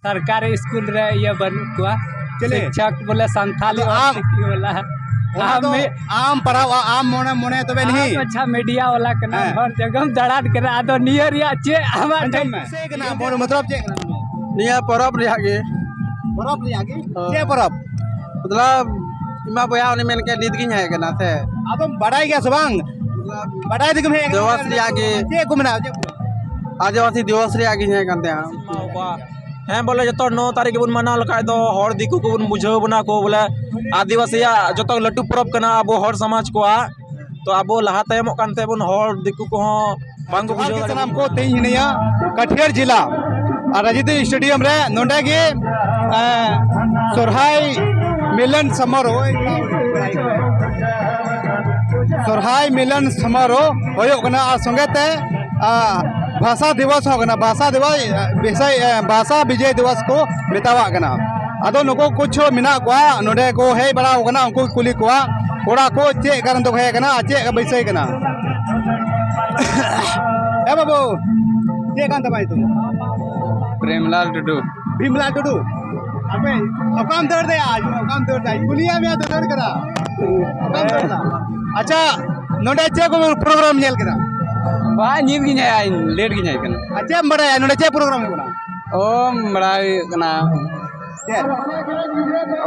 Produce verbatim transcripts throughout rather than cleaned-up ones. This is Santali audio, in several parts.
ᱥᱚᱨᱠᱟᱨᱤ ᱥᱠᱩᱞ ᱨᱮ ᱤᱭᱟᱹ ᱵᱟᱹᱱᱩᱜ ᱠᱚᱣᱟ, ᱪᱮᱞᱮ? ᱥᱤᱠᱪᱷᱚᱠ ᱵᱚᱞᱮ ᱥᱟᱱᱛᱟᱞᱤ ᱟᱫᱚ ᱟᱢ, ᱚᱞᱪᱤᱠᱤ ᱵᱟᱞᱟ᱾ ᱚᱱᱟ ᱟᱢ ᱫᱚ ᱢᱤᱫ ᱟᱢ ᱯᱟᱲᱦᱟᱣᱟ, ᱟᱢ ᱢᱚᱱᱮ, ᱢᱚᱱᱮ ᱛᱚᱵᱮ ᱟᱢ ᱱᱤᱦᱤ᱾ ᱟᱪᱪᱷᱟ, ᱢᱤᱰᱤᱭᱟ ᱵᱟᱞᱟ ᱠᱟᱱᱟᱢ, ᱦᱮᱸ᱾ ᱦᱚᱲ ᱡᱟᱭᱜᱟᱢ ᱫᱟᱬᱟᱱ ᱠᱟᱱᱟ, ᱟᱫᱚ ᱱᱤᱭᱟᱹ ᱨᱮᱭᱟᱜ ᱪᱮᱫ ᱟᱢᱟᱜ ᱟᱸᱡᱚᱢ ᱢᱮ᱾ ᱪᱮᱫ ᱠᱟᱱᱟ? ᱵᱚᱞ ᱢᱚᱛᱞᱚᱵ ᱪᱮᱫ ᱠᱟᱱᱟ? ᱱᱤᱭᱟᱹ ᱯᱚᱨᱚᱵᱽ ᱨᱮᱭᱟᱜ ᱜᱮ᱾ ᱯᱚᱨᱚᱵᱽ ᱨᱮᱭᱟᱜ ᱜᱮ? ᱦᱳᱭ᱾ ᱪᱮᱫ ᱯᱚᱨᱚᱵᱽ? ᱢᱚᱛᱞᱚᱵ, ᱤᱧ ᱢᱟ ᱵᱚᱭᱦᱟ ᱩᱱᱤ ᱢᱮᱱ ᱠᱮᱫ ᱱᱤᱛ ᱜᱤᱧ ᱦᱮᱡ ᱟᱠᱟᱱᱟ ᱥᱮ᱾ ᱟᱫᱚᱢ ᱵᱟᱰᱟᱭ ᱜᱮᱭᱟ ᱥᱮ ᱵᱟᱝ? ᱵᱟᱰᱟᱭ ᱛᱮᱜᱮᱢ ᱦᱮᱡ ᱟᱠᱟᱱᱟ? ᱫᱤᱵᱚᱥ ᱨᱮᱭᱟᱜ ᱜᱮ᱾ ᱪᱮᱫ ᱠᱚ ᱢᱮᱱᱟᱜᱼᱟ? ᱪᱮᱫ ᱠᱚ? ᱟᱹᱫᱤᱵᱟᱹᱥᱤ ᱫᱤᱵᱚᱥ ᱨᱮᱭᱟᱜ ᱜᱤᱧ ᱦᱮᱡ ᱟᱠᱟᱱ ᱛᱟᱦᱮᱸᱱᱟ᱾ ᱦᱮᱸ, ᱵᱚᱞᱮ ᱡᱚᱛᱚ ᱱᱚ ᱛᱟᱹᱨᱤᱠᱷ ᱜᱮᱵᱚᱱ ᱢᱟᱱᱟᱣ ᱞᱮᱠᱷᱟᱡ ᱫᱚ ᱦᱚᱲ ᱫᱤᱠᱩ ᱠᱚᱵᱚᱱ ᱵᱩᱡᱷᱟᱹᱣ ᱵᱚᱱᱟ ᱠᱚ, ᱵᱚᱞᱮ ᱟᱹᱫᱤᱵᱟᱹᱥᱤᱭᱟᱜ ᱡᱚᱛᱚ ᱞᱟᱹᱴᱩ ᱯᱚᱨᱚᱵᱽ ᱠᱟᱱᱟ ᱟᱵᱚ ᱦᱚᱲ ᱥᱚᱢᱟᱡᱽ ᱠᱚᱣᱟᱜ᱾ ᱛᱚ ᱟᱵᱚ ᱞᱟᱦᱟ ᱛᱟᱭᱚᱢᱚᱜ ᱠᱟᱱ ᱛᱮᱵᱚᱱ ᱦᱚᱲ ᱫᱤᱠᱩ ᱠᱚᱦᱚᱸ ᱵᱟᱝ ᱠᱚ ᱡᱚᱦᱟᱨ ᱵᱩᱡᱷᱟᱹᱣ ᱜᱮ ᱫᱟᱲᱮᱭᱟᱜ ᱥᱟᱱᱟᱢ ᱠᱟᱱᱟ᱾ ᱠᱚ, ᱛᱮᱦᱮᱧ ᱦᱤᱱᱟᱹᱧᱟ ᱠᱟᱴᱷᱤᱭᱟᱹᱲ ᱡᱮᱞᱟ ᱟᱨ ᱨᱟᱡᱤᱛᱤ ᱥᱴᱮᱰᱤᱭᱟᱢ ᱨᱮ᱾ ᱱᱚᱰᱮ ᱜᱮ, ᱮᱸ, ᱥᱚᱨᱦᱟᱭ ᱢᱤᱞᱚᱱ ᱥᱚᱢᱟᱨᱳᱦ, ᱥᱚᱨᱦᱟᱭ ᱢᱤᱞᱚᱱ ᱥᱚᱢᱟᱨᱳᱦ ᱦᱩᱭᱩᱜ ᱠᱟᱱᱟ ᱟᱨ ᱥᱚᱸᱜᱮ ᱛᱮ, ᱟ, ᱵᱷᱟᱥᱟ ᱫᱤᱵᱚᱥ ᱦᱚᱸ ᱠᱟᱱᱟ᱾ ᱵᱷᱟᱥᱟ ᱫᱤᱵᱚᱥ, ᱵᱤᱥᱚᱭ, ᱮ, ᱵᱷᱟᱥᱟ ᱵᱤᱡᱚᱭ ᱫᱤᱵᱚᱥ ᱠᱚ ᱢᱮᱛᱟᱣᱟᱜ ᱠᱟᱱᱟ᱾ ᱟᱫᱚ ᱱᱩᱠᱩ ᱠᱩᱪᱷᱩ ᱢᱮᱱᱟᱜ ᱠᱚᱣᱟ ᱱᱚᱰᱮ ᱠᱚ ᱦᱮᱡ ᱵᱟᱲᱟ ᱟᱠᱟᱱᱟ, ᱩᱱᱠᱩ ᱠᱩᱞᱤ ᱠᱚᱣᱟ ᱠᱚᱲᱟ ᱠᱚ ᱪᱮᱫ ᱠᱟᱨᱚᱱ ᱛᱮᱠᱚ ᱦᱮᱡ ᱟᱠᱟᱱᱟ ᱟᱨ ᱪᱮᱫ ᱵᱤᱥᱚᱭ ᱠᱟᱱᱟ᱾ ᱮ ᱵᱟᱹᱵᱩ, ᱪᱮᱫ ᱠᱟᱱ ᱛᱟᱢᱟ ᱧᱩᱛᱩᱢ? ᱯᱨᱮᱢᱞᱟᱞ ᱴᱩᱰᱩ᱾ ᱵᱷᱤᱢᱞᱟᱞ ᱴᱩᱰᱩ᱾ ᱟᱯᱮ ᱚᱠᱟᱢ ᱫᱟᱹᱲ ᱫᱟᱭᱟ? ᱚᱠᱟᱢ ᱫᱟᱹᱲ ᱫᱟᱭ? ᱠᱩᱞᱤᱭᱟ ᱢᱮᱭᱟ ᱛᱚ ᱫᱟᱹᱲ ᱠᱟᱱᱟ᱾ ᱚᱠᱟᱢ ᱫᱟᱹᱲ ᱫᱟ? ᱟᱪᱪᱷᱟ, ᱱᱚᱰᱮ ᱪᱮᱫ ᱠᱚ ᱯᱨᱳᱜᱨᱟᱢ ᱧᱮᱞ ᱠᱮᱫᱟ? ᱵᱟᱝ, ᱧᱤᱛ ᱜᱤᱧ ᱦᱮᱡ ᱟᱭ, ᱞᱮᱴ ᱜᱤᱧ ᱦᱮᱡ ᱟᱠᱟᱱᱟ᱾ ᱟᱨ ᱪᱮᱫ ᱮᱢ ᱵᱟᱲᱟᱭᱟ ᱱᱚᱰᱮ ᱪᱮᱫ ᱯᱨᱳᱜᱨᱟᱢ ᱦᱩᱭᱩᱜ ᱠᱟᱱᱟ? ᱚ, ᱵᱟᱲᱟᱭ ᱦᱩᱭᱩᱜ ᱠᱟᱱᱟ᱾ ᱪᱮᱫ?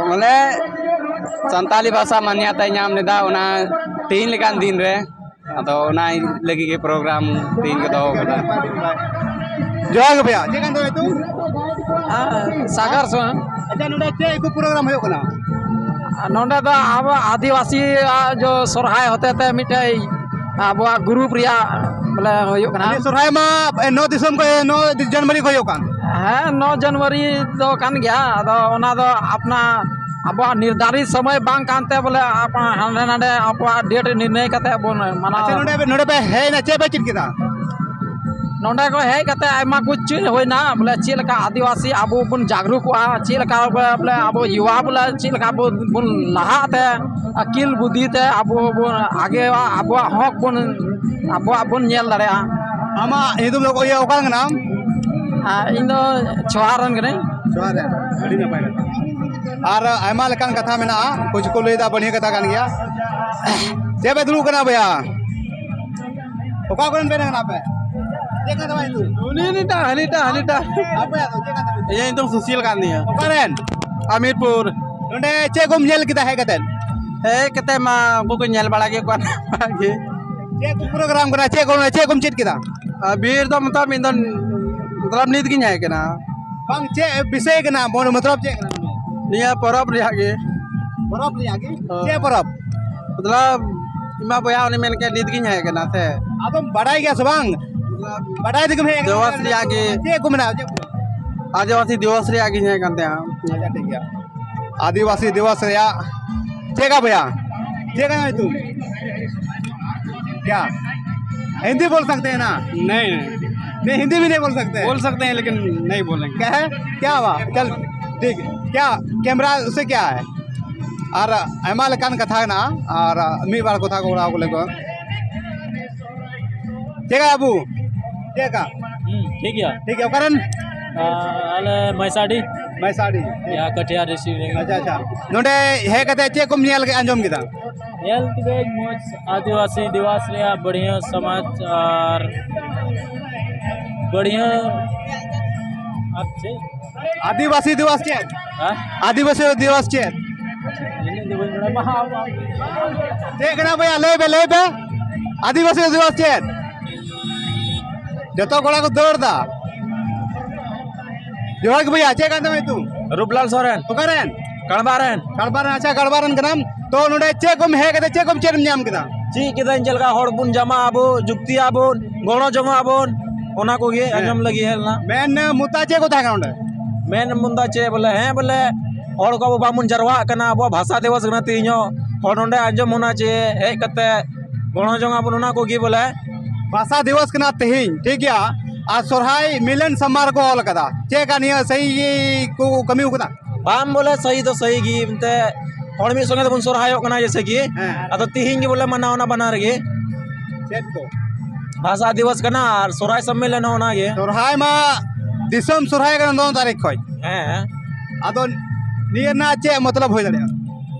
ᱵᱚᱞᱮ ᱥᱟᱱᱛᱟᱞᱤ ᱵᱷᱟᱥᱟ ᱢᱟᱱᱭᱟᱛᱟᱭ ᱧᱟᱢ ᱞᱮᱫᱟ ᱚᱱᱟ ᱛᱮᱦᱮᱧ ᱞᱮᱠᱟᱱ ᱫᱤᱱ ᱨᱮ᱾ ᱟᱫᱚ ᱚᱱᱟ ᱞᱟᱹᱜᱤᱫ ᱜᱮ ᱯᱨᱳᱜᱨᱟᱢ ᱛᱮᱦᱮᱧ ᱠᱚ ᱫᱚᱦᱚ ᱠᱟᱫᱟ᱾ ᱡᱚᱦᱟᱨ ᱜᱮ ᱵᱚᱭᱦᱟ, ᱪᱮᱫ ᱠᱟᱱ ᱛᱟᱢᱟ ᱧᱩᱛᱩᱢ? ᱦᱮᱸ, ᱥᱟᱜᱟᱨ ᱥᱚᱨᱮᱱ᱾ ᱟᱪᱪᱷᱟ, ᱱᱚᱰᱮ ᱪᱮᱫ ᱠᱚ ᱯᱨᱳᱜᱨᱟᱢ ᱦᱩᱭᱩᱜ ᱠᱟᱱᱟ? ᱟᱨ ᱱᱚᱰᱮ ᱫᱚ ᱟᱵᱚ ᱟᱹᱫᱤᱵᱟᱹᱥᱤᱭᱟᱜ ᱡᱚ ᱥᱚᱨᱦᱟᱭ ᱦᱚᱛᱮ ᱛᱮ ᱢᱤᱫᱴᱮᱡ ᱟᱵᱚᱣᱟᱜ ᱜᱨᱩᱯ ᱨᱮᱭᱟᱜ ᱵᱚᱞᱮ ᱦᱩᱭᱩᱜ ᱠᱟᱱᱟ᱾ ᱱᱤᱭᱟᱹ ᱥᱚᱨᱦᱟᱭ ᱢᱟ, ᱮ, ᱱᱚ ᱫᱤᱥᱚᱢ ᱠᱚ, ᱱᱚ ᱡᱟᱱᱩᱣᱟᱨᱤ ᱠᱚ ᱦᱩᱭᱩᱜ ᱠᱟᱱ᱾ ᱦᱮᱸ, ᱱᱚ ᱡᱟᱱᱩᱣᱟᱨᱤ ᱫᱚ ᱠᱟᱱ ᱜᱮᱭᱟ, ᱟᱫᱚ ᱚᱱᱟ ᱫᱚ ᱟᱯᱱᱟ ᱟᱵᱚᱣᱟᱜ ᱱᱤᱨᱫᱷᱟᱨᱤᱛ ᱥᱚᱢᱚᱭ ᱵᱟᱝ ᱠᱟᱱᱛᱮ ᱵᱚᱞᱮ ᱟᱯ-, ᱦᱟᱸᱰᱮ ᱱᱟᱰᱮ ᱟᱵᱚᱣᱟᱜ ᱰᱮᱴ ᱱᱤᱨᱱᱚᱭ ᱠᱟᱛᱮ ᱵᱚᱱ ᱢᱟᱱᱟᱣ ᱟᱪᱪᱷᱟ, ᱮᱫᱟ᱾ ᱱᱚᱰᱮ ᱯᱮ, ᱱᱚᱰᱮ ᱯᱮ ᱦᱮᱡ ᱮᱱᱟ, ᱪᱮᱫ ᱯᱮ ᱪᱮᱫ ᱠᱮᱫᱟ? ᱱᱚᱰᱮ ᱠᱚ ᱦᱮᱡ ᱠᱟᱛᱮ ᱟᱭᱢᱟ ᱠᱚ ᱪᱮᱫ ᱦᱩᱭᱱᱟ, ᱵᱚᱞᱮ ᱪᱮᱫ ᱞᱮᱠᱟ ᱟᱹᱫᱤᱵᱟᱹᱥᱤ ᱟᱵᱚ ᱵᱚᱱ ᱡᱟᱜᱽᱨᱩᱠᱚᱜᱼᱟ, ᱪᱮᱫ ᱞᱮᱠᱟ ᱵᱚᱞᱮ, ᱵᱚᱞᱮ ᱟᱵᱚ ᱭᱩᱣᱟ ᱵᱚᱞᱮ ᱪᱮᱫ ᱞᱮᱠᱟ ᱵᱚ-, ᱵᱚᱱ ᱞᱟᱦᱟᱜ ᱛᱮ, ᱟᱹᱠᱤᱞ ᱵᱩᱫᱽᱫᱷᱤ ᱛᱮ ᱟᱵᱚ ᱵᱚᱱ ᱟᱜᱮᱣᱟ, ᱟᱵᱚᱣᱟᱜ ᱦᱚᱠ ᱵᱚᱱ, ᱟᱵᱚᱣᱟᱜ ᱵᱚᱱ ᱧᱮᱞ ᱫᱟᱲᱮᱭᱟᱜᱼᱟ᱾ ᱟᱢᱟᱜ ᱧᱩᱛᱩᱢ ᱫᱚ ᱤᱭᱟᱹ ᱚᱠᱟ ᱠᱟᱱᱟᱢ? ᱟᱨ ᱤᱧ ᱫᱚ ᱪᱷᱚᱣᱟ ᱨᱮᱱ ᱠᱟᱹᱱᱟᱹᱧ᱾ ᱪᱷᱚᱣᱟ ᱨᱮᱱ, ᱟᱹᱰᱤ ᱱᱟᱯᱟᱭ ᱠᱟᱛᱷᱟ᱾ ᱟᱨ ᱟᱭᱢᱟ ᱞᱮᱠᱟᱱ ᱠᱟᱛᱷᱟ ᱢᱮᱱᱟᱜᱼᱟ, ᱠᱩᱪ ᱠᱚ ᱞᱟᱹᱭᱫᱟ, ᱵᱟᱹᱲᱤᱭᱟᱹ ᱠᱟᱛᱷᱟ ᱠᱟᱱ ᱜᱮᱭᱟ᱾ ᱪᱮᱫ ᱯᱮ ᱫᱩᱲᱩᱵ ᱠᱟᱱᱟ ᱵᱚᱭᱦᱟ? ᱚᱠᱟ ᱠᱚᱨᱮᱱ ᱵᱮᱱ ᱠᱟᱱᱟ ᱯᱮ? ᱪᱮᱫ ᱠᱟᱱ ᱛᱟᱢᱟ ᱧᱩᱛᱩᱢ? ᱩᱱᱤ ᱩᱱᱤᱴᱟᱜ, ᱦᱟᱹᱱᱤᱴᱟᱜ, ᱦᱟᱹᱱᱤᱴᱟᱜ᱾ ᱟᱯᱮᱭᱟᱜ ᱫᱚ ᱪᱮᱫ ᱠᱟᱱ ᱛᱟᱯᱮ? ᱤᱧᱟᱹᱜ ᱧᱩᱛᱩᱢ ᱥᱩᱥᱤᱞ ᱠᱟᱱ ᱛᱤᱧᱟᱹ᱾ ᱚᱠᱟᱨᱮᱱ? ᱟᱢᱤᱨᱯᱩᱨ᱾ ᱱᱚᱰᱮ ᱪᱮᱫ ᱠᱚᱢ ᱧᱮᱞ ᱠᱮᱫᱟ ᱦᱮᱡ ᱠᱟᱛᱮ? ᱦᱮᱡ ᱠᱟᱛᱮ ᱢᱟ ᱩᱱᱠᱩ ᱠᱚ ᱧᱮᱞ ᱵᱟᱲᱟ ᱠᱮᱫ ᱠᱚᱣᱟ ᱜᱮ᱾ ᱪᱮᱫ ᱠᱚ program ᱠᱟᱱᱟ? ᱪᱮᱫ ᱠᱚ, ᱪᱮᱫ ᱠᱚᱢ ᱪᱮᱫ ᱠᱮᱫᱟ? ᱟᱨ ᱵᱤᱨ ᱫᱚ ᱢᱚᱛᱞᱚᱵ ᱤᱧ ᱫᱚ ᱢᱚᱛᱞᱚᱵ ᱱᱤᱛ ᱜᱤᱧ ᱦᱮᱡ ᱠᱟᱱᱟ᱾ ᱵᱟᱝ, ᱪᱮᱫ ᱵᱤᱥᱚᱭ ᱠᱟᱱᱟ? ᱢᱚᱱ-, ᱢᱚᱛᱞᱚᱵ ᱪᱮᱫ ᱠᱟᱱᱟ? ᱱᱤᱭᱟᱹ ᱯᱚᱨᱚᱵᱽ ᱨᱮᱭᱟᱜ ᱜᱮ᱾ ᱯᱚᱨᱚᱵᱽ ᱨᱮᱭᱟᱜ ᱜᱮ? ᱦᱳᱭ᱾ ᱪᱮᱫ ᱯᱚᱨᱚᱵᱽ? ᱢᱚᱛᱞᱚᱵ ᱤᱧ ᱢᱟ ᱵᱚᱭᱦᱟ ᱩᱱᱤ ᱢᱮᱱ ᱠᱮᱫ ᱱᱤᱛ ᱜᱤᱧ ᱦᱮᱡ ᱠᱟᱱᱟ ᱥᱮ᱾ ᱟᱫᱚᱢ ᱵᱟᱰᱟᱭ ᱜᱮᱭᱟ ᱥᱮ ᱵᱟᱝ? ᱵᱟᱰᱟᱭ ᱛᱮᱜᱮᱢ ᱦᱮᱡ ᱠᱟᱱᱟ? ᱫᱤᱵᱚᱥ ᱨᱮᱭᱟᱜ ᱜᱮ᱾ ᱪᱮᱫ ᱠᱚ ᱢᱮᱱᱟᱜᱼᱟ? ᱪᱮᱫ ᱠᱚ? ᱟᱹᱫᱤᱵᱟᱹᱥᱤ ᱫᱤᱵᱚᱥ ᱨᱮᱭᱟᱜ ᱜᱤᱧ ᱦᱮᱡ ᱠᱟᱱ ᱛᱟᱦᱮᱸᱜᱼᱟ᱾ ᱟᱪᱪᱷᱟ, ᱴᱷᱤᱠ ᱜᱮᱭᱟ᱾ ᱟᱹᱫᱤᱵᱟᱹᱥᱤ ᱫᱤᱵᱚᱥ ᱨᱮᱭᱟᱜ ᱪᱮᱫ ᱠᱟ ᱵᱚᱭᱦᱟ? ᱪᱮᱫ ᱠᱟ ᱧᱩᱛᱩᱢ? क्या? हिंदी बोल सकते हैं ना? नहीं, नहीं। नहीं, हिंदी भी नहीं बोल सकते? बोल सकते हैं, लेकिन नहीं बोलेंगे। क्या है? क्या हुआ? चल, ठीक है। क्या कैमरा उसे क्या है? ᱟᱨ ᱟᱭᱢᱟ ᱞᱮᱠᱟᱱ ᱠᱟᱛᱷᱟ ᱦᱮᱱᱟᱜᱼᱟ, ᱟᱨ ᱢᱤᱫ ᱵᱟᱨ ᱠᱟᱛᱷᱟ ᱠᱚ ᱚᱲᱟᱜ ᱠᱚ ᱞᱟᱹᱭ ᱠᱚᱣᱟ᱾ ᱪᱮᱫ ᱠᱟ ᱵᱟᱹᱵᱩ? ᱪᱮᱫ ᱠᱟ? ᱦᱩᱸ, ᱴᱷᱤᱠ ᱜᱮᱭᱟ᱾ ᱴᱷᱤᱠ ᱜᱮᱭᱟ, ᱚᱠᱟᱨᱮᱱ? ᱟᱞᱮ ᱢᱟᱹᱭᱥᱟᱰᱤ᱾ ᱢᱟᱹᱭᱥᱟᱰᱤ᱾ ᱭᱟ, ᱠᱟᱴᱤᱦᱟᱨ district ᱨᱮ᱾ ᱟᱪᱪᱷᱟ, ᱟᱪᱪᱷᱟ᱾ ᱱᱚᱰᱮ ᱦᱮᱡ ᱠᱟᱛᱮ ᱪᱮᱫ ᱠᱚᱢ ᱧᱮᱞ ᱠᱮᱫᱟ, ᱟᱸᱡᱚᱢ ᱠᱮᱫᱟ? ᱧᱮᱞ ᱠᱤᱫᱟᱹᱧ ᱢᱚᱡᱽ ᱟᱹᱫᱤᱵᱟᱹᱥᱤ ᱫᱤᱵᱚᱥ ᱨᱮᱭᱟᱜ ᱵᱟᱹᱲᱦᱤᱭᱟᱹ ᱥᱚᱢᱟᱡᱽ ᱟᱨ ᱵᱟᱹᱲᱦᱤᱭᱟᱹ ᱟᱨ ᱪᱮᱫ? ᱟᱹᱫᱤᱵᱟᱹᱥᱤ ᱫᱤᱵᱚᱥ ᱪᱮᱫ? ᱦᱮᱸ? ᱟᱹᱫᱤᱵᱟᱹᱥᱤ ᱫᱤᱵᱚᱥ ᱪᱮᱫ? ᱤᱧ ᱫᱚ ᱵᱟᱹᱧ ᱵᱟᱲᱟᱭᱟ᱾ ᱢᱟ, ᱢᱟ᱾ ᱪᱮᱫ ᱠᱟᱱᱟ ᱵᱚᱭᱦᱟ? ᱞᱟᱹᱭ ᱯᱮ, ᱞᱟᱹᱭ ᱯᱮ᱾ ᱟᱹᱫᱤᱵᱟᱹᱥᱤ ᱫᱤᱵᱚᱥ ᱪᱮᱫ? ᱡᱚᱛᱚ ᱠᱚᱲᱟ ᱠᱚ ᱫᱟᱹᱲ ᱫᱟ᱾ ᱡᱚᱦᱟᱨ ᱜᱮ ᱵᱚᱭᱦᱟ, ᱪᱮᱫ ᱠᱟᱱ ᱛᱟᱢᱟ ᱧᱩᱛᱩᱢ? ᱨᱩᱯᱞᱟᱞ ᱥᱚᱨᱮᱱ᱾ ᱚᱠᱟᱨᱮᱱ? ᱠᱟᱲᱵᱟ ᱨᱮᱱ᱾ ᱠᱟᱲᱵᱟ ᱨᱮᱱ, ᱟᱪᱪᱷᱟ, ᱠᱟᱲᱵᱟ ᱨᱮᱱ ᱠᱟᱱᱟᱢ᱾ ᱛᱚ, ᱱᱚᱰᱮ ᱪᱮᱫ ᱠᱚᱢ ᱦᱮᱡ ᱠᱟᱛᱮ ᱪᱮᱫ ᱠᱚᱢ, ᱪᱮᱫ ᱮᱢ ᱧᱟᱢ ᱠᱮᱫᱟ? ᱪᱮᱫ ᱠᱮᱫᱟᱹᱧ, ᱪᱮᱫ ᱞᱮᱠᱟ ᱦᱚᱲ ᱵᱚᱱ ᱡᱚᱢᱟ ᱟᱵᱚ, ᱡᱩᱠᱛᱤ ᱟᱵᱚᱱ, ᱜᱚᱲᱚ ᱡᱚᱝᱚᱜ ᱟᱵᱚᱱ, ᱚᱱᱟ ᱠᱚᱜᱮ ᱦᱮᱸ᱾ ᱟᱸᱡᱚᱢ ᱞᱟᱹᱜᱤᱫ ᱦᱮᱡ ᱞᱮᱱᱟ᱾ ᱢᱮᱱ ᱢᱩᱫᱫᱟ ᱪᱮᱫ ᱠᱚ ᱛᱟᱦᱮᱸ ᱠᱟᱱᱟ ᱱᱚᱰᱮ? ᱢᱮᱱ ᱢᱩᱫᱫᱟ ᱪᱮᱫ ᱵᱚᱞᱮ, ᱦᱮᱸ ᱵᱚᱞᱮ, ᱦᱚᱲ ᱠᱚ ᱟᱵᱚ ᱵᱟᱵᱚᱱ ᱡᱟᱨᱣᱟᱜ ᱠᱟᱱᱟ, ᱟᱵᱚᱣᱟᱜ ᱵᱷᱟᱥᱟ ᱫᱤᱵᱚᱥ ᱠᱟᱱᱟ ᱛᱮᱦᱮᱧᱚᱜ, ᱦᱚᱲ ᱱᱚᱰᱮ ᱟᱸᱡᱚᱢ ᱚᱱᱟ ᱪᱮ ᱦᱮᱡ ᱠᱟᱛᱮ ᱜᱚᱲᱚ ᱡᱚᱝ ᱟᱵᱚᱱ, ᱚᱱᱟ ᱠᱚᱜᱮ ᱵᱚᱞᱮ᱾ ᱵᱷᱟᱥᱟ ᱫᱤᱵᱚᱥ ᱠᱟᱱᱟ ᱛᱮᱦᱮᱧ, ᱴᱷᱤᱠ ᱜᱮᱭᱟ, ᱟᱨ ᱥᱚᱨᱦᱟᱭ ᱢᱤᱞᱚᱱ ᱥᱟᱢᱟᱨ ᱠᱚ ᱚᱞ ᱠᱟᱫᱟ, ᱪᱮᱫ ᱠᱟ ᱱᱤᱭᱟᱹ ᱥᱟᱹᱦᱤ ᱠᱚ ᱠᱟᱹᱢᱤ ᱠᱟᱱᱟ? ᱵᱟᱝ ᱵᱚᱞᱮ, ᱥᱟᱹᱦᱤ ᱫᱚ ᱥᱟᱹᱦᱤ ᱜᱮ, ᱮᱱᱛᱮ ᱦᱚᱲ ᱢᱤᱫ ᱥᱚᱸᱜᱮ ᱛᱮᱵᱚᱱ ᱥᱚᱨᱦᱟᱭᱚᱜ ᱠᱟᱱᱟ ᱡᱮᱭᱥᱮ ᱠᱤ᱾ ᱦᱮᱸ᱾ ᱟᱫᱚ ᱛᱤᱦᱤᱧ ᱜᱮ ᱵᱚᱞᱮ ᱢᱟᱱᱟᱣ ᱚᱱᱟ ᱵᱟᱱᱟᱨ ᱜᱮ᱾ ᱪᱮᱫ ᱠᱚ? ᱵᱷᱟᱥᱟ ᱫᱤᱵᱚᱥ ᱠᱟᱱᱟ ᱟᱨ ᱥᱚᱨᱦᱟᱭ ᱥᱚᱢᱢᱮᱞᱚᱱ ᱦᱚᱸ ᱚᱱᱟ ᱜᱮ᱾ ᱥᱚᱨᱦᱟᱭ ᱢᱟ ᱫᱤᱥᱚᱢ ᱥᱚᱨᱦᱟᱭ ᱠᱟᱱᱟ ᱱᱚ ᱛᱟᱹᱨᱤᱠᱷ ᱠᱷᱚᱱ᱾ ᱦᱮᱸ᱾ ᱟᱫᱚ ᱱᱤᱭᱟᱹ ᱨᱮᱱᱟᱜ ᱪᱮᱫ ᱢᱚᱛᱞᱚᱵ ᱦᱩᱭ ᱫᱟᱲᱮᱭᱟᱜᱼᱟ?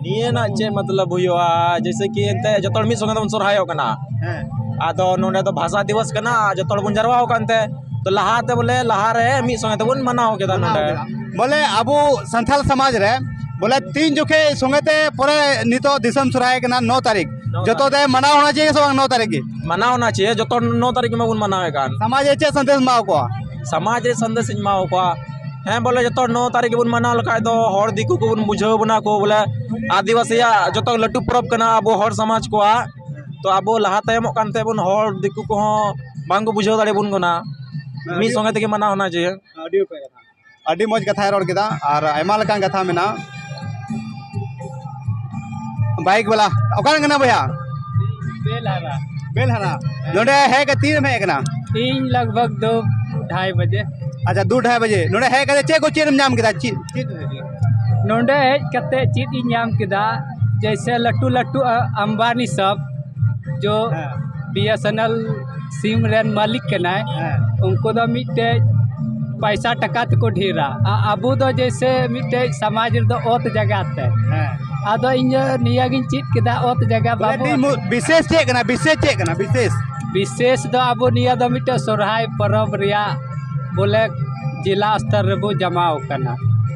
ᱱᱤᱭᱟᱹ ᱨᱮᱱᱟᱜ ᱪᱮᱫ ᱢᱚᱛᱞᱚᱵ ᱦᱩᱭᱩᱜᱼᱟ? ᱡᱮᱭᱥᱮ ᱠᱤ ᱮᱱᱛᱮ ᱡᱚᱛᱚ ᱦᱚᱲ ᱢᱤᱫ ᱥᱚᱸᱜᱮ ᱛᱮᱵᱚᱱ ᱥᱚᱨᱦᱟᱭᱚᱜ ᱠᱟᱱᱟ᱾ ᱦᱮᱸ᱾ ᱟᱫᱚ ᱱᱚᱰᱮ ᱫᱚ ᱵᱷᱟᱥᱟ ᱫᱤᱵᱚᱥ ᱠᱟᱱᱟ, ᱡᱚᱛᱚ ᱦᱚᱲ ᱵᱚᱱ ᱡᱟᱨᱣᱟ ᱟᱠᱟᱱ ᱛᱮ, ᱛᱚ ᱞᱟᱦᱟᱛᱮ ᱵᱚᱞᱮ ᱞᱟᱦᱟᱨᱮ ᱢᱤᱫ ᱥᱚᱸᱜᱮ ᱛᱮᱵᱚᱱ ᱢᱟᱱᱟᱣ ᱠᱮᱫᱟ ᱢᱟᱱᱟᱣ ᱱᱚᱰᱮ᱾ ᱠᱮᱫᱟ᱾ ᱵᱚᱞᱮ ᱟᱵᱚ ᱥᱟᱱᱛᱟᱲ ᱥᱚᱢᱟᱡᱽ ᱨᱮ ᱵᱚᱞᱮ ᱛᱤᱱ ᱡᱚᱠᱷᱮᱡ ᱥᱚᱸᱜᱮ ᱛᱮ ᱯᱚᱨᱮ ᱱᱤᱛᱚᱜ ᱫᱤᱥᱚᱢ ᱥᱚᱨᱦᱟᱭ ᱠᱟᱱᱟ ᱱᱚ ᱛᱟᱹᱨᱤᱠᱷ, ᱱᱚ ᱡᱚᱛᱚ ᱛᱟᱹᱨᱤᱠᱷ᱾ ᱛᱮ ᱢᱟᱱᱟᱣ ᱦᱚᱸ ᱪᱟᱹᱦᱤᱭᱮ ᱥᱮ ᱵᱟᱝ ᱱᱚ ᱛᱟᱹᱨᱤᱠᱷ ᱜᱮ? ᱢᱟᱱᱟᱣ ᱦᱚᱸ ᱪᱟᱹᱦᱤᱭᱮ, ᱡᱚᱛᱚ ᱱᱚ ᱛᱟᱹᱨᱤᱠᱷ ᱜᱮ ᱢᱟᱵᱚᱱ ᱢᱟᱱᱟᱣᱮᱫ ᱠᱟᱱ᱾ ᱥᱚᱢᱟᱡᱽ ᱨᱮ ᱪᱮᱫ ᱥᱟᱸᱫᱮᱥ ᱮᱢᱟ ᱠᱚᱣᱟ? ᱥᱚᱢᱟᱡᱽ ᱨᱮ ᱥᱟᱸᱫᱮᱥ ᱤᱧ ᱮᱢᱟ ᱠᱚᱣᱟ᱾ ᱦᱮᱸ, ᱵᱚᱞᱮ ᱡᱚᱛᱚ ᱱᱚ ᱛᱟᱹᱨᱤᱠᱷ ᱜᱮᱵᱚᱱ ᱢᱟᱱᱟᱣ ᱞᱮᱠᱷᱟᱡ ᱫᱚ ᱦᱚᱲ ᱫᱤᱠᱩ ᱠᱚᱵᱚᱱ ᱵᱩᱡᱷᱟᱹᱣ ᱵᱚᱱᱟ ᱠᱚ, ᱵᱚᱞᱮ ᱟᱹᱫᱤᱵᱟᱹᱥᱤᱭᱟᱜ ᱡᱚᱛᱚ ᱞᱟᱹᱴᱩ ᱯᱚᱨᱚᱵᱽ ᱠᱟᱱᱟ ᱟᱵᱚ ᱦᱚᱲ ᱥᱚᱢᱟᱡᱽ ᱠᱚᱣᱟᱜ᱾ ᱛᱚ ᱟᱵᱚ ᱞᱟᱦᱟ ᱛᱟᱭᱚᱢᱚᱜ ᱠᱟᱱ ᱛᱮᱵᱚᱱ ᱦᱚᱲ ᱫᱤᱠᱩ ᱠᱚᱦᱚᱸ ᱵᱟᱝ ᱠᱚ ᱵᱩᱡᱷᱟᱹᱣ ᱫᱟᱲᱮᱭᱟᱵᱚᱱ ᱠᱟᱱᱟ᱾ ᱢᱤᱫ ᱥᱚᱸᱜᱮ ᱛᱮᱜᱮ ᱢᱟᱱᱟᱣ ᱦᱚᱸ ᱪᱟᱹᱦᱤᱭᱮ᱾ ᱟᱹᱰᱤ ᱱᱟᱯᱟᱭ ᱠᱟᱛᱷᱟ᱾ ᱟᱹᱰᱤ ᱢᱚᱡᱽ ᱠᱟᱛᱷᱟᱭ ᱨᱚᱲ ᱠᱮᱫᱟ ᱟᱨ ᱟᱭᱢᱟ ᱞᱮᱠᱟᱱ ᱠᱟᱛᱷᱟ ᱢᱮᱱᱟᱜᱼᱟ᱾ ᱵᱟᱭᱤᱠ ᱵᱟᱞᱟ, ᱚᱠᱟ ᱨᱮᱱ ᱠᱟᱱᱟ ᱵᱚᱭᱦᱟ? ᱵᱮᱞᱦᱟᱨᱟ᱾ ᱵᱮᱞᱦᱟᱨᱟ᱾ ᱱᱚᱰᱮ ᱦᱮᱡ ᱠᱟᱛᱮ ᱛᱤᱨᱮᱢ ᱦᱮᱡ ᱟᱠᱟᱱᱟ? ᱤᱧ ᱞᱟᱜᱽ ᱵᱷᱟᱜᱽ ᱫᱚ ᱰᱷᱟᱭ ᱵᱟᱡᱮ᱾ ᱟᱪᱪᱷᱟ, ᱫᱩ ᱰᱷᱟᱭ ᱵᱟᱡᱮ᱾ ᱱᱚᱰᱮ ᱦᱮᱡ ᱠᱟᱛᱮ ᱪᱮᱫ ᱠᱚ ᱪᱮᱫ ᱮᱢ ᱧᱟᱢ ᱠᱮᱫᱟ? ᱪᱮᱫ, ᱪᱮᱫ? ᱱᱚᱰᱮ ᱦᱮᱡ ᱠᱟᱛᱮ ᱪᱮᱫ ᱤᱧ ᱧᱟᱢ ᱠᱮᱫᱟ, ᱡᱮᱭᱥᱮ ᱞᱟᱹᱴᱩ ᱞᱟᱹᱴᱩ, ᱟ, ᱟᱢᱵᱟᱱᱤ ᱥᱟᱵ, ᱡᱚ ᱦᱮᱸ᱾ ᱵᱤ ᱮᱥ ᱮᱱ ᱮᱞ ᱥᱤᱢ ᱨᱮᱱ ᱢᱟᱹᱞᱤᱠ ᱠᱟᱱᱟᱭ, ᱦᱮᱸ᱾ ᱩᱱᱠᱩ ᱫᱚ ᱢᱤᱫᱴᱮᱡ ᱯᱟᱭᱥᱟ ᱴᱟᱠᱟ ᱛᱮᱠᱚ ᱰᱷᱮᱨᱟ᱾ ᱟ-, ᱟᱵᱚ ᱫᱚ ᱡᱮᱭᱥᱮ ᱢᱤᱫᱴᱮᱡ ᱥᱚᱢᱟᱡᱽ ᱨᱮᱫᱚ ᱚᱛ ᱡᱟᱭᱜᱟ ᱛᱮ᱾ ᱦᱮᱸ᱾ ᱟᱫᱚ ᱤᱧ ᱫᱚ ᱱᱤᱭᱟᱹ ᱜᱤᱧ ᱪᱮᱫ ᱠᱮᱫᱟ, ᱚᱛ ᱡᱟᱭᱜᱟ ᱵᱚᱞᱮ ᱵᱟᱵᱚ ᱛᱤᱦᱤᱧ ᱢᱩ-, ᱵᱤᱥᱮᱥ ᱪᱮᱫ ᱠᱟᱱᱟ? ᱵᱤᱥᱮᱥ ᱪᱮᱫ ᱠᱟᱱᱟ? ᱵᱤᱥᱮᱥ? ᱵᱤᱥᱮᱥ ᱫᱚ ᱟᱵᱚ ᱱᱤᱭᱟᱹ ᱫᱚ ᱢᱤᱫᱴᱮᱡ ᱥᱚᱨᱦᱟᱭ ᱯᱚᱨᱚᱵᱽ ᱨᱮᱭᱟᱜ ᱵᱚᱞᱮ ᱡᱮᱞᱟ ᱥᱛᱚᱨ ᱨᱮᱵᱚ ᱡᱟᱢᱟᱣ ᱠᱟᱱᱟ᱾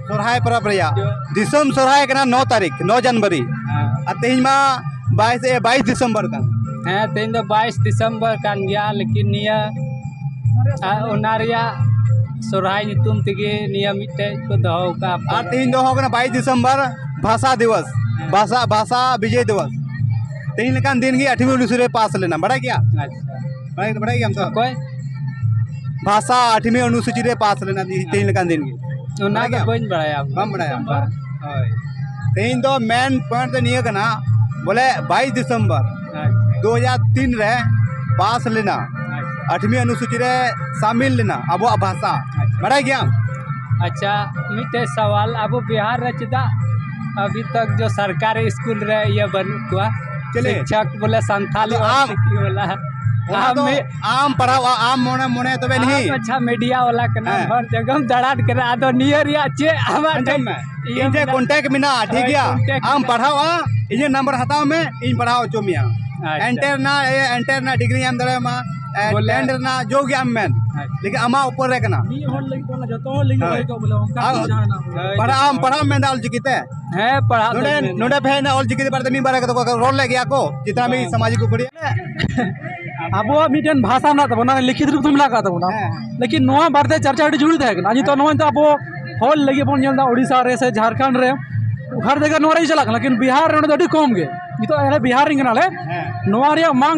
ᱥᱚᱨᱦᱟᱭ ᱯᱚᱨᱚᱵᱽ ᱨᱮᱭᱟᱜ ᱡᱚ- ᱫᱤᱥᱚᱢ ᱥᱚᱨᱦᱟᱭ ᱠᱟᱱᱟ ᱱᱚ ᱛᱟᱹᱨᱤᱠᱷ, ᱱᱚ ᱡᱟᱱᱩᱣᱟᱨᱤ᱾ ᱦᱮᱸ᱾ ᱟᱨ ᱛᱮᱦᱮᱧ ᱢᱟ ᱵᱟᱭᱤᱥ, ᱮ, ᱵᱟᱭᱤᱥ ᱰᱤᱥᱮᱢᱵᱚᱨ ᱠᱟᱱ᱾ ᱦᱮᱸ, ᱛᱮᱦᱮᱧ ᱫᱚ ᱵᱟᱭᱤᱥ ᱰᱤᱥᱮᱢᱵᱚᱨ ᱠᱟᱱ ᱜᱮᱭᱟ, ᱞᱮᱠᱤᱱ ᱱᱤᱭᱟᱹ, ᱟ, ᱚᱱᱟ ᱨᱮᱭᱟᱜ ᱥᱚᱨᱦᱟᱭ ᱧᱩᱛᱩᱢ ᱛᱮᱜᱮ ᱱᱤᱭᱟᱹ ᱢᱤᱫᱴᱮᱡ ᱠᱚ ᱫᱚᱦᱚ ᱟᱠᱟᱫᱼᱟ᱾ ᱟᱨ ᱛᱮᱦᱮᱧ ᱫᱚ ᱦᱩᱭᱩᱜ ᱠᱟᱱᱟ ᱵᱟᱭᱤᱥ ᱰᱤᱥᱮᱢᱵᱚᱨ, ᱵᱷᱟᱥᱟ ᱫᱤᱵᱚᱥ, ᱦᱮᱸ᱾ ᱵᱷᱟᱥᱟ, ᱵᱷᱟᱥᱟ ᱵᱤᱡᱚᱭ ᱫᱤᱵᱚᱥ᱾ ᱛᱮᱦᱮᱧ ᱞᱮᱠᱟᱱ ᱫᱤᱱ ᱜᱮ ᱟᱴᱷᱮᱨᱚ ᱩᱱᱤᱥ ᱨᱮ ᱯᱟᱥ ᱞᱮᱱᱟ, ᱵᱟᱲᱟᱭ ᱜᱮᱭᱟ? ᱟᱪᱪᱷᱟ᱾ ᱵᱟᱲᱟᱭ, ᱵᱟᱲᱟᱭ ᱜᱮᱭᱟᱢ ᱛᱚ? ᱚᱠᱚᱭ? ᱵᱷᱟᱥᱟ ᱟᱴᱷᱮᱨᱚ ᱩᱱᱤᱥᱩᱪᱤ ᱨᱮ ᱯᱟᱥ ᱞᱮᱱᱟ, ᱛᱮᱦᱮᱧ ᱞᱮᱠᱟᱱ ᱫᱤᱱ ᱜᱮ᱾ ᱚᱱᱟ ᱵᱟᱲᱟᱭ ᱫᱚ ᱜᱮᱭᱟᱢ? ᱵᱟᱹᱧ ᱵᱟᱲᱟᱭᱟ᱾ ᱵᱟᱢ ᱵᱟᱲᱟᱭᱟ? ᱰᱤᱥᱮᱢᱵᱚᱨ᱾ ᱦᱳᱭ᱾ ᱛᱮᱦᱮᱧ ᱫᱚ ᱢᱮᱱ ᱯᱚᱭᱮᱱᱴ ᱫᱚ ᱱᱤᱭᱟᱹ ᱠᱟᱱᱟ, ᱵᱚᱞᱮ ᱵᱟᱭᱤᱥ ᱰᱤᱥᱮᱢᱵᱚᱨ ᱟᱪᱪᱷᱟ᱾ ᱫᱩ ᱦᱟᱡᱟᱨ ᱛᱤᱱ ᱨᱮ ᱯᱟᱥ ᱞᱮᱱᱟ, ᱟᱪᱪᱷᱟ᱾ ᱟᱴᱷᱮᱨᱚ ᱚᱱᱩᱥᱩᱪᱤ ᱨᱮ ᱥᱟᱢᱤᱞ ᱞᱮᱱᱟ ᱟᱵᱚᱣᱟᱜ ᱵᱷᱟᱥᱟ᱾ ᱟᱪᱪᱷᱟ᱾ ᱵᱟᱲᱟᱭ ᱜᱮᱭᱟᱢ? ᱟᱪᱪᱷᱟ, ᱢᱤᱫᱴᱮᱡ ᱥᱟᱣᱟᱞ, ᱟᱵᱚ ᱵᱤᱦᱟᱨ ᱨᱮ ᱪᱮᱫᱟᱜ ᱟᱵᱷᱤ ᱛᱚᱠ ᱡᱚ ᱥᱚᱨᱠᱟᱨᱤ ᱥᱠᱩᱞ ᱨᱮ ᱤᱭᱟᱹ ᱵᱟᱹᱱᱩᱜ ᱠᱚᱣᱟ? ᱪᱮᱞᱮ? ᱥᱤᱠᱪᱷᱚᱠ ᱵᱚᱞᱮ ᱥᱟᱱᱛᱷᱟᱞᱤ ᱟᱫᱚ ᱟᱢ ᱚᱞᱪᱤᱠᱤ ᱵᱟᱞᱟ᱾ ᱚᱱᱟ ᱟᱢ ᱫᱚ ᱢᱤ- ᱟᱢ ᱯᱟᱲᱦᱟᱣᱟ, ᱟᱢ ᱢᱚᱱᱮ ᱢᱚᱱᱮ ᱛᱚᱵᱮ ᱟᱢ ᱱᱤᱦᱤ᱾ ᱟᱪᱪᱷᱟ, ᱢᱤᱰᱤᱭᱟ ᱣᱟᱞᱟ ᱠᱟᱱᱟᱢ, ᱦᱮᱸ᱾ ᱦᱚᱲ ᱡᱟᱭᱜᱟᱢ ᱫᱟᱬᱟᱱ ᱠᱟᱱᱟ, ᱟᱫᱚ ᱱᱤᱭᱟᱹ ᱨᱮᱭᱟᱜ ᱪᱮᱫ ᱟᱢᱟᱜ ᱟᱸᱡᱚᱢ ᱢᱮ, ᱤᱭᱟᱹ ᱤᱧ ᱴᱷᱮᱱ ᱢᱮᱱᱟᱜᱼᱟ? ᱠᱚᱱᱴᱮᱠᱴ ᱢᱮᱱᱟᱜᱼᱟ, ᱴᱷᱤᱠ ᱦᱳᱭ, ᱜᱮᱭᱟ᱾ ᱠᱚᱱᱴᱮᱠᱴ ᱟᱢ ᱢᱮᱱᱟᱜᱼᱟ᱾ ᱯᱟᱲᱦᱟᱣᱟ, ᱤᱧᱟᱹᱜ ᱱᱟᱢᱵᱟᱨ ᱦᱟᱛᱟᱣ ᱢᱮ, ᱤᱧ ᱯᱟᱲᱦᱟᱣ ᱦᱚᱪᱚ ᱢᱮᱭᱟ᱾ ᱟᱪᱪᱷᱟ᱾ ᱮᱱᱴᱮ ᱨᱮᱱᱟᱜ, ᱮ, ᱮᱱᱴᱮ ᱨᱮᱱᱟᱜ ᱰᱤᱜᱽᱨᱤ ᱮᱢ ᱫᱟᱲᱮᱭᱟᱢᱟ, ᱮ, ᱵᱚᱞᱮ ᱴᱮᱱ ᱨᱮᱱᱟᱜ ᱡᱚ ᱜᱮ ᱟᱢ ᱢᱮᱱ᱾ ᱟᱪᱪᱷᱟ᱾ ᱞᱮᱠᱤᱱ ᱟᱢᱟᱜ ᱩᱯᱚᱨ ᱨᱮ ᱠᱟᱱᱟ᱾ ᱢᱤᱫ ᱦᱚᱲ ᱞᱟᱹᱜᱤᱫ ᱫᱚ ᱚᱱᱟ ᱡᱚᱛᱚ ᱦᱚᱲ ᱞᱟᱹᱜᱤᱫ ᱦᱳᱭ᱾ ᱦᱩᱭ ᱠᱚᱜ ᱵᱚᱞᱮ, ᱚᱱᱠᱟ ᱟᱨ ᱫᱚ ᱡᱟᱦᱟᱱᱟᱜ ᱵᱚᱞᱮ᱾ ᱦᱳᱭ᱾ ᱯᱟᱲᱦᱟᱜ ᱟᱢ, ᱯᱟᱲᱦᱟᱜ ᱮᱢ ᱢᱮᱱᱫᱟ ᱚᱞᱪᱤᱠᱤ ᱛᱮ? ᱦᱮᱸ, ᱯᱟᱲᱦᱟᱜ ᱱᱚᱰᱮ, ᱫᱚᱧ ᱢᱮᱱ ᱱᱚᱰᱮ ᱜᱮᱭᱟ᱾ ᱯᱮ ᱦᱮᱡ ᱮᱱᱟ, ᱚᱞᱪᱤᱠᱤ ᱛᱮ ᱵᱟᱨᱮ ᱛᱮ ᱢᱤᱫ ᱵᱟᱨ ᱠᱟᱛᱷᱟ ᱠᱚ ᱨᱚᱲ ᱞᱮᱫ ᱜᱮᱭᱟ ᱠᱚ, ᱪᱮᱛᱟᱱ ᱢᱤᱫ ᱦᱮᱸ᱾ ᱥᱟᱢᱟᱡᱤᱠ ᱠᱚ ᱠᱩᱲᱤ᱾ ᱟᱵᱚᱣᱟᱜ ᱢᱤᱫᱴᱮᱱ ᱵᱷᱟᱥᱟ ᱢᱮᱱᱟᱜ ᱛᱟᱵᱚᱱᱟ, ᱞᱤᱠᱷᱤᱛ ᱨᱩᱯ ᱫᱚ ᱢᱮᱱᱟᱜ ᱟᱠᱟᱫ ᱛᱟᱵᱚᱱᱟ᱾ ᱦᱮᱸ᱾ ᱞᱮᱠᱤᱱ ᱱᱚᱣᱟ ᱵᱟᱨᱮ ᱛᱮ ᱪᱟᱨᱪᱟ ᱟᱹᱰᱤ ᱡᱚᱨᱩᱨᱤ ᱛᱟᱦᱮᱸ ᱠᱟᱱᱟ᱾ ᱟᱨ ᱱᱤᱛᱚᱜ ᱦᱮᱸ᱾ ᱱᱚᱜᱼᱚᱭ ᱱᱤᱛᱚᱜ ᱟᱵᱚ ᱦᱚᱲ ᱞᱟᱹᱜᱤᱫ ᱵᱚᱱ ᱧᱮᱞ ᱮᱫᱟ, ᱳᱰᱤᱥᱟ ᱨᱮ ᱥᱮ ᱡᱷᱟᱲᱠᱷᱚᱸᱰ ᱨᱮ, ᱦᱟᱨ ᱡᱟᱭᱜᱟ ᱱᱚᱣᱟ ᱨᱮ ᱪᱟᱞᱟᱜ ᱠᱟᱱᱟ, ᱞᱮᱠᱤᱱ ᱵᱤᱦᱟᱨ ᱨᱮ ᱱᱚᱰᱮ ᱫᱚ ᱟᱹᱰᱤ ᱠᱚᱢ ᱜᱮ᱾ ᱱᱤᱛᱚᱜ ᱟᱞᱮ ᱵᱤᱦᱟᱨ ᱨᱮᱱ ᱠᱟᱱᱟᱞᱮ, ᱦᱮᱸ᱾ ᱱᱚᱣᱟ ᱨᱮᱭᱟᱜ ᱢᱟᱝ